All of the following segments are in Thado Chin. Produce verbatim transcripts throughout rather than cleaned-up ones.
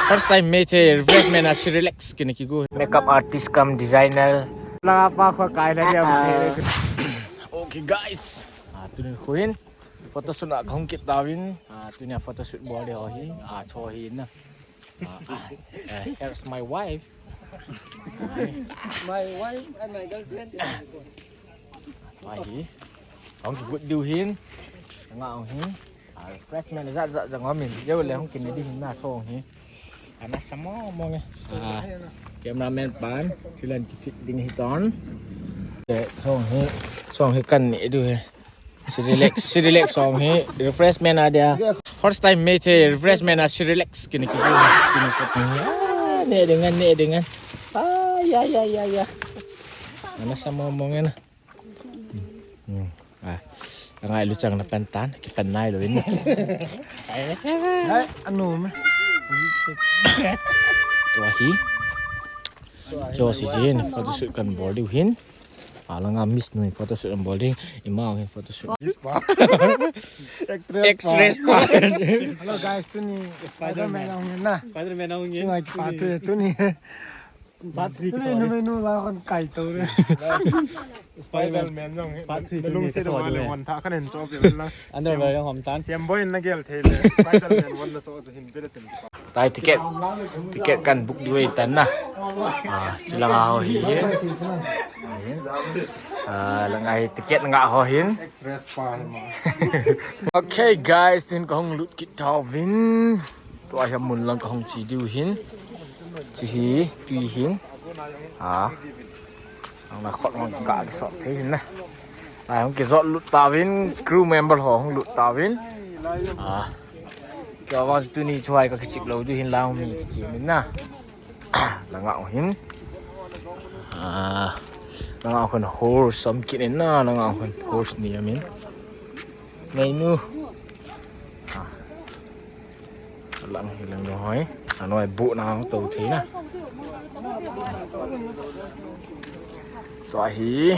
First time mate, refreshment a si relax kina kigo. Makeup artist cum designer. Langa pa kho kai la dia. Okay guys. Ah, tunin khuin photoshoot a kahung kit tauvin. Ah, tunia photoshoot bol dia ho hi. Ah, cho hi na. Ah, ah, eh, here's my wife. My wife and my girlfriend. Ahi. Hong ki good diu hin. Nga hong hin. Ah, refreshment jat jat jang amin. Yo le hong kin di hin na song hi. Ana samo mo nge. Ah, cameraman pan. Silan ki fit ding hi ton. Eh, song hi. Song hi kan ni du hi. Si relax, si relax song hi. Refreshment a dia. First time mate, refreshment a si relax kini ki kini ki. Ah, ne dengan, ne dengan. Ah, ya ya ya ya. Ana samo mo nge na. Hmm. Ah. Angai lu chang na pantan, ki pan nai lo in. Ai, anu me. Tua hi. Cho si jin, photoshoot kan bol diu hin. Alanga miss nu photoshoot kan bol ding. Ima hin photoshoot. Actress. Actress pa. Hello guys, tuni Spider-Man ang na. Spider-Man ang Tungai ki pa tu tuni. Battery Tuni nu menu la kon kai to re. Spider-Man. Spider-Man jong Part three nalung tuni se ka ma thought le le. Wan tha kan en cho pe la. Underwear jong hom tan. Siam boy na gel thei le. Spider-Man wan na cho hin pe le tin. Tai ticket. Ticket kan book diu tan na. Ah, silanga ho hi. Ah, langa hi ticket nga ho hin. Dress pa hi ma. Okay guys, tin kahung lut kit tauvin. Tua hi mun lang kahung chi diu hin. Chi hi, tui hin. Ah. Ang na khot mang ka ki sot thei hin na. Ai hung ki zot lut tauvin, crew member ho hung lut tauvin. Ah. Ki awa tuni chuai ka kichip lo diu hin la hung mi kichi min na. Langa hin. Ah. Langa khun horse som kin na, langa khun horse ni amin. Ngai nu. Ah. Lang hi lang noi. Anoi bu na ang to thei na. Tua hi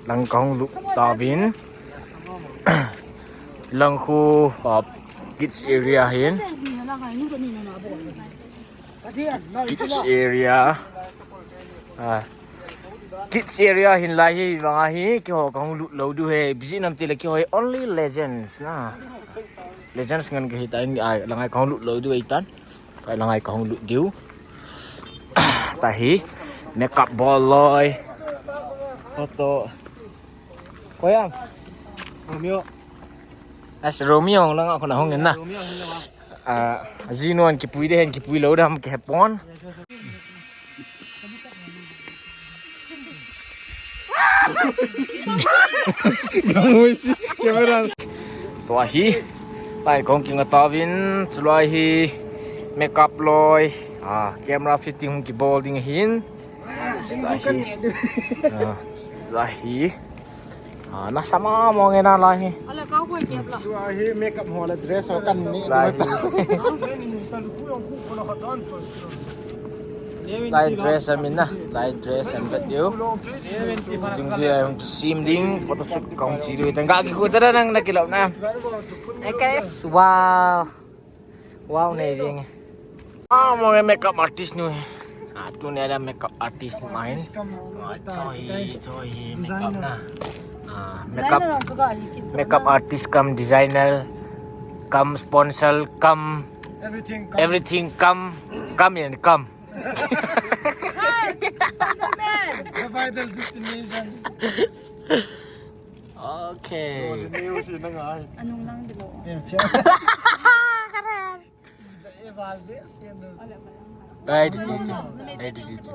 lang kahung lut tauvin. Lang khu uh, kids area hin. Kids area. Ah. Kids area hin lai hi vanga hi kiho kahung lut lo diu he. Busy nam tile kiho hi only legends na. Legends ngan kahi tan ai langai kahung lut lo diu ai tan. Kai langai kahung lut diu. Tahi makeup bol loi. Photo. Koyang. Romeo. As Romeo langa khun ahung na. Romeo hin la. Ah, jinon kipui de hen kipui lo dam ke pon. Gamui si camera. Tua hi. Pai kong kinga tauvin chulai hi makeup loi. Ah, camera fitting hung kibol ding hin. Tua hi. Ah, tua hi. Ah, na sama mo nge na lai hi. Tua hi makeup ho la dress ho kan ni. Lai hi. Lai dress amin na. Lai dress am bet diu. Jing jui ai hung sim ding photoshoot kong chi diu. Tang ga ki khu ta nang na kilo na. Guys, wow. Wow, amazing. Ah, mo makeup artist nu. Ah, tuni ada makeup artist main. Ah, choi, choi makeup na. Ah, makeup, makeup artist cum designer, cum sponsor, cum Everything. Everything come, come and come. The final destination. Okay. Ni u si na ngai. Anong lang bilo. Yeah, check. Evaluation. Ai di chichi. Ai di chichi.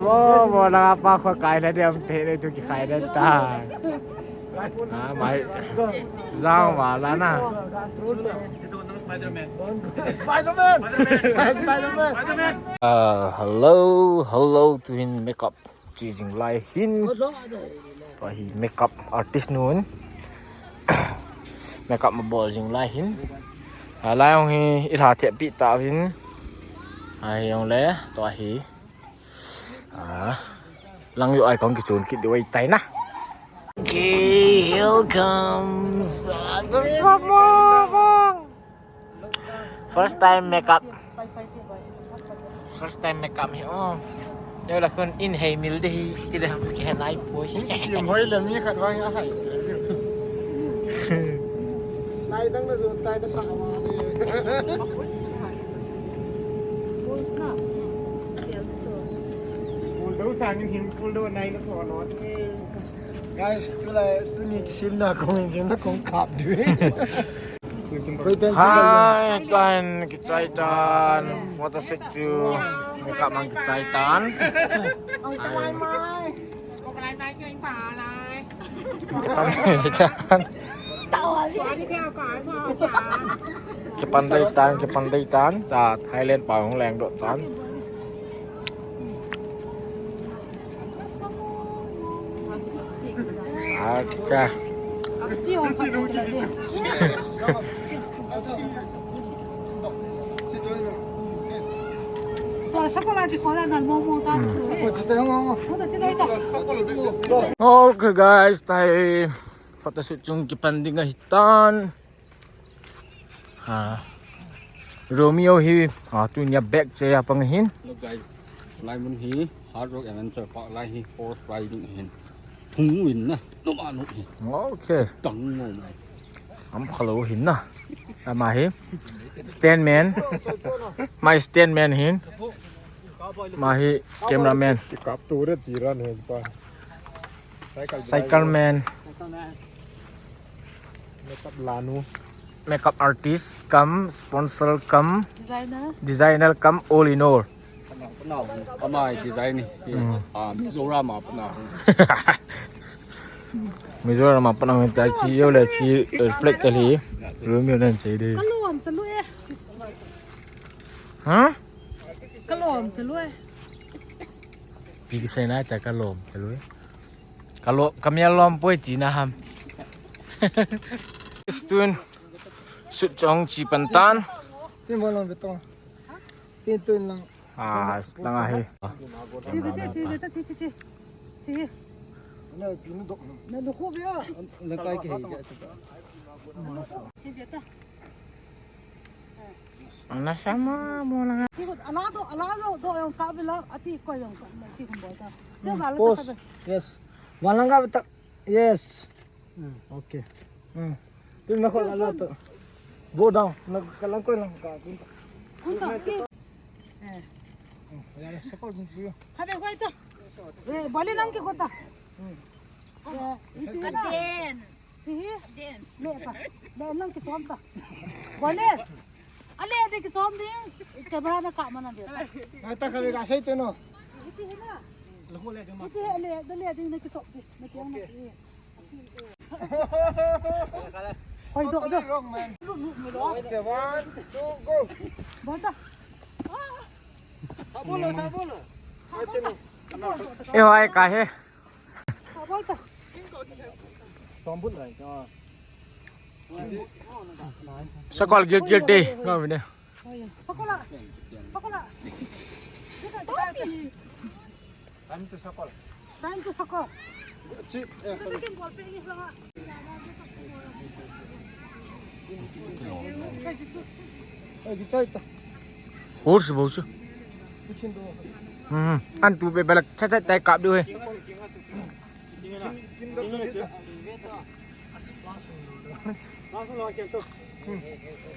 Wo, wo, na pa ko kai la diam te le tu ki kai da ta. Ah, mai. Zang wa la na. Spider-Man. Spider-Man. Spider-Man. Uh, hello, hello to hin makeup chi jing lai hin. Tua hi makeup artist nun. Makeup ma bol jing lai hin. A lai hong hi i la thep pi ta vin. Ai hong le tua hi. Ah, lang yo ai kong ki chun kit di wai tai na. Okay, here comes the summer. First time makeup. First time makeup hi o. Yo la kon in hei mil de hi ti le ham ke nai poi. Sim hoi le mi khat vang a hai. Nai dang na zun tai na sa ma. Pul do sang in him pul do nai na tho lo. Guys, tulai tuni kisim na kong in na kong kap du. Hai, tan kichai tan. Photoshoot chu makeup mang kichai tan. Hai. Kipan dei tan. Kipan dei tan, kipan dei tan. Cha Thailand pa hung leng doh tan. Acha. Okay guys, tai photoshoot chung kipan ding ahitan. Ha. Romeo hi, ha, tunia bag che a pang hin. Hello guys, lai mun hi Hard Rock Adventure Park lai hi horse riding hin. Hung win na, numa nu hi. Okay. Tang mo mai. Am khalo hin na. Ama hi. Stand man. My stand man hin. Ma hi cameraman. Kap tu re tiran hin pa. Cycle man. Makeup lanu. Makeup artist cum sponsor cum designer cum all in all. Amai design ni. Ah, Mizoram a pana. Mizoram a pana tai chi yo le chi reflect ta hi. Room yo nan chi de. Kalom ta lu e. Ha? Kalom ta lu e. Pi ki sai na ta kalom ta lu e. Kalo, kamia lom poi tina ham. Tun sut chong chi pan tan. Tin mo lang beton. Tin tun lang. Ah, lang ahi. Ti ti ti ti ti ti ti. Ti. Na du ko be. Lang kai ke. Ti be ta. Ana sama mo lang. Ti ko ala do ala do do yong ka be la ati ko yong ka ti ko bo ta. Ti ba la ta. Yes. Walang ka ta. Yes. Hmm, okay. Hmm. Tin na ko la la to. Go down. Na ka lang ko lang ka. Kun ta. Kun ta. Eh. Hmm, ya la sa ko dun yo. Kade ko ito. Eh, bali nang ke kota. Hmm. Eh, iti na. Aden. Sihi? Aden. Le pa. Le nang ke som ta. Bali. Ale de ke som de. Camera na ka mana de. Ai ta ka be ka sai te no. Iti na. Iti le de le de na ke som de. Na ke na. Hoi, do, do. Okay, one, two, go. Bolta. Sabolo, sabolo. Eh, hoi, kahe. Bolta. Sombul rai. Sakol gil gil te. Ngau ne. Pakola. Pakola. Time to sakol. Time to sakol. Chi, eh, eh, kichai ta. Horse bou chu. Kichin do. Hmm. An tu be belak cha cha tai kap du he.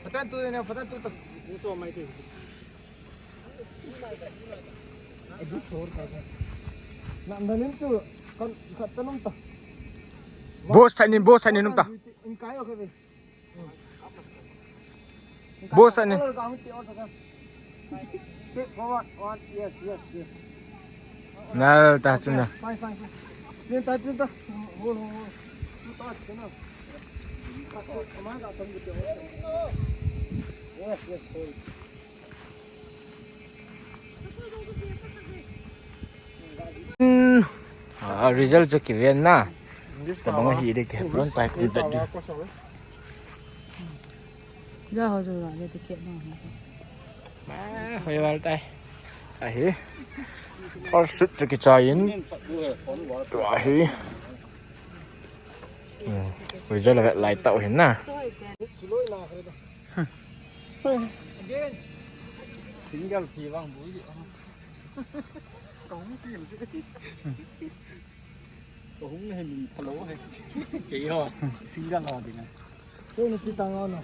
Patan tu ne, patan tu ta. Boss thanin, boss thanin um ta. Boss thanin. Step forward. One. Yes, yes, yes. Nal ta chun na. Fine, fine, fine. Tin ta, tin ta. Hold, hold, hold. Two touch, you know. Yes, yes, hold. Hmm. Ah, result chu kiven na. Tabang ahi de ke. Pron tai ku bet du. Ja ho jo la le ticket na. Ma, hoi val tai. Ahi. All shoot chu kichai in. Tu ahi. Hmm. Result la lai tau hin na. Single phi vang bui di. Kahung phi. Kahung he min phalo he. Kei ho. Single ho di na. Kei ni ti tang ho na.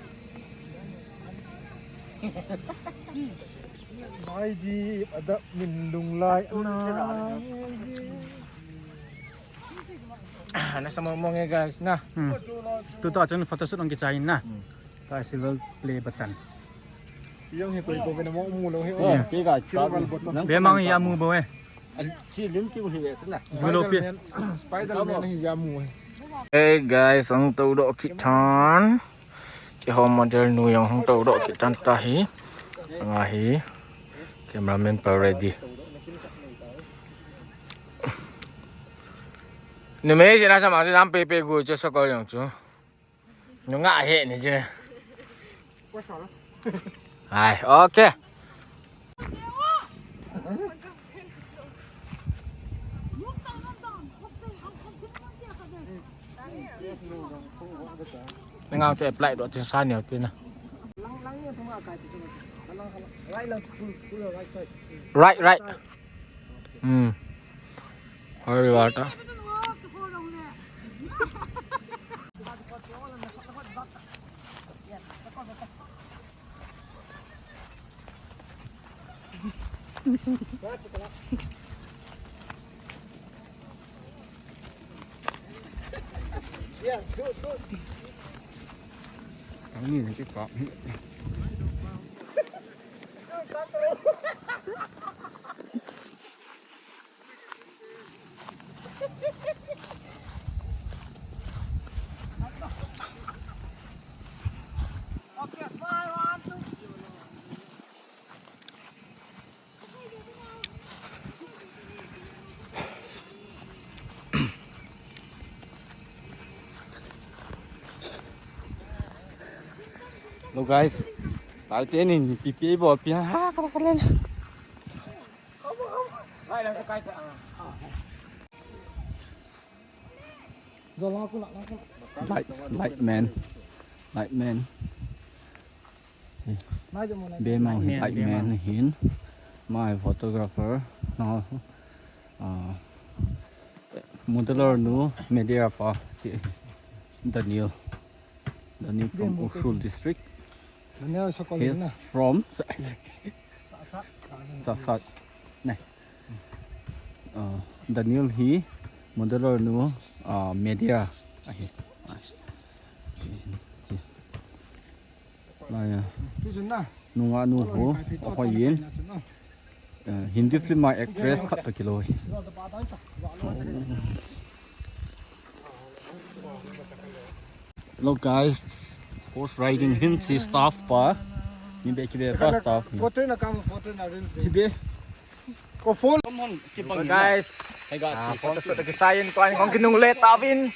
Mai di ada min lung lai na. Ana sama mo nge guys na. Hmm. Tu tu achun photoshoot ong kichai na. Hmm. Ta silver play button. Siyong he koi ko bena mo mu lo he. Oh, ke ga silver button. Be mang ya mu bo eh. Al chi lim ki he na. Mu lo pi. Spider-Man, Spider-Man hi ya mu he. Hey guys, ang to do kitan. Ki home model nu yang hung to do kitan ta hi. Nga hi. Cameraman pa ready. Numei sina sama si lam pepe gu che sokol yang chu. Nunga he ni je. Hai, okay. Nang che apply do tin sa ni tin na. Right, right. Hmm. Hari wata. Ang yun, ang kikap. Hello guys, tayo tinin pipi bo pia ha kala kala. Light, light man. Light man. Be mang hi light man hin. My photographer. Now, uh, modeler nu, media pa, si Daniel. Daniel from Ukhrul district. Daniel Sokolin. He's from Chahsat. Ne. Uh, Daniel hi modeler nu, uh, media ahi. Laya. Nunga nu hu, oho yin. Uh, Hindi film a actress khat to kilo. Hello guys, horse riding hin si staff pa. Ni be ki be pa staff. Photo na kam, photo na reels. Ti be. Ko phone. Guys, hey guys, ah, phone shoot kichai in tuan kong kinung le tavin.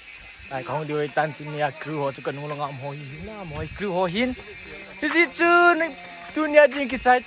Ai kong diu tan tin ya crew ho chu kanung lo ngam ho hin na mo crew ho hin. Hi si chu ni tunia ding kichai